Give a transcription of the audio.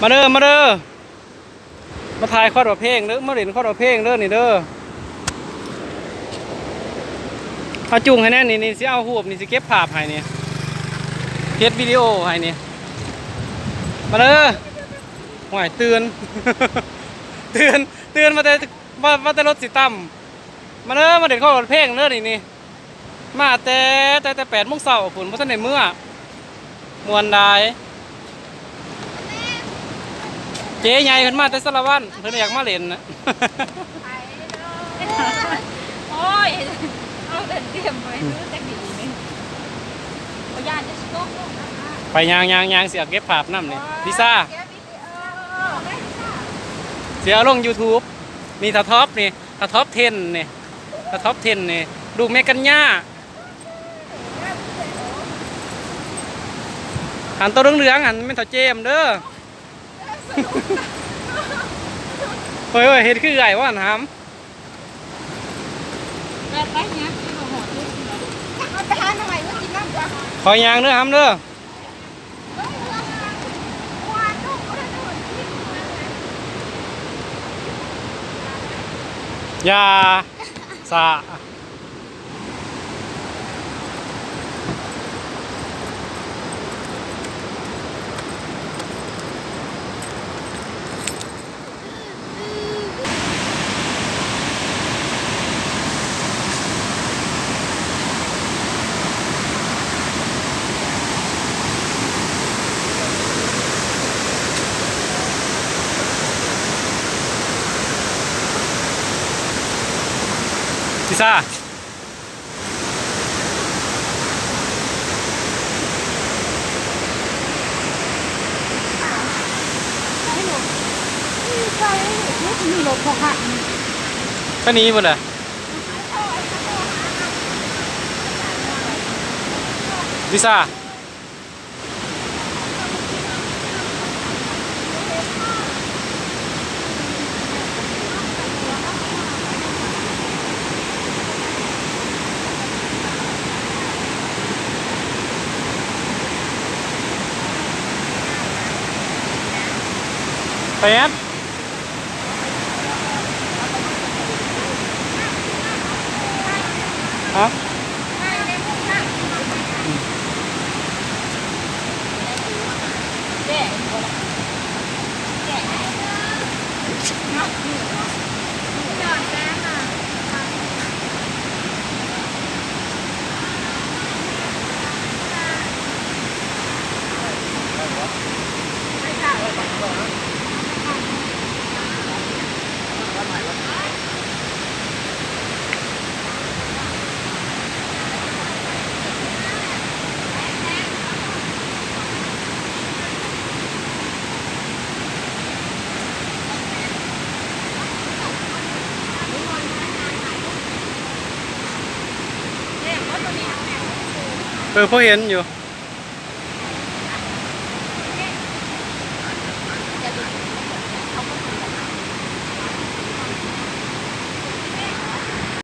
ມາເດີ ມາເດີ ມາຖ່າຍຄອດວ່າເພງເດີ ມາຫຼິ້ນຄອດວ່າເພງເດີນີ້ເດີ. ເອົາຈຸງໃຫ້ແນ່ນີ້ ນີ້ຊິເອົາຮູບນີ້ ຊິເກັບພາບໃຫ້ນີ້ ເຮັດວິດີໂອໃຫ້ນີ້. ມາເດີ ໂອ້ຍ ຕື່ນ ຕື່ນ ຕື່ນມາແຕ່ ວ່າ ວ່າແຕ່ລົດຊິຕ່ຳ. ມາເດີ ມາຫຼິ້ນຄອດເພງເດີນີ້ ນີ້ ມາແຕ່ ແຕ່ ແຕ່ແປດໂມງເຊົ້າພຸ້ນ ບໍ່ທັນໄດ້ເມືອ. ມ່ວນຫຼາຍ. ເຈ້ໃຫຍ່ເພິ່ນມາແຕ່ສາລະວັນ ເພິ່ນຢາກມາຫຼິ້ນນະ. ໂອ້ຍ ເອົາເດີນຕຽມໄວ້ ຄືຈັກດີນີ້ ບໍ່ຢ້ານຈະຊິຕົກລົງນະ. ໄປຍ່າງ ຍ່າງ ຍ່າງ ຊິເອົາເກັບພາບນຳນີ້ ເອີ ລິຊາ. ຊິເອົາລົງຢູທູບນີ້ ຖ້າທັອບນີ້ ຖ້າທັອບເທັນນີ້ ຖ້າທັອບເທັນນີ້ ລູກແມ່ກັນຍາ. ອັນໂຕເຫຼືອງໆ ຫັ້ນແມ່ນເຖົ້າເຈມເດີ. ໂອ້ຍ ໂອ້ຍ ເຮັດຄືເອື້ອຍວ່າຫັ້ນຫຳ. ໄປຫາໜໍ່ໄມ້ມາກິນນຳກວ່າ. ຂ້ອຍຍ່າງເດີຫຳເດີ. ຢ່າ ສະ. ພິຊາ. ຄັນນີ້ບໍ່ລະ ວິຊາ. ແປດ ຮະ? ເອີ ພໍເຫັນຢູ່.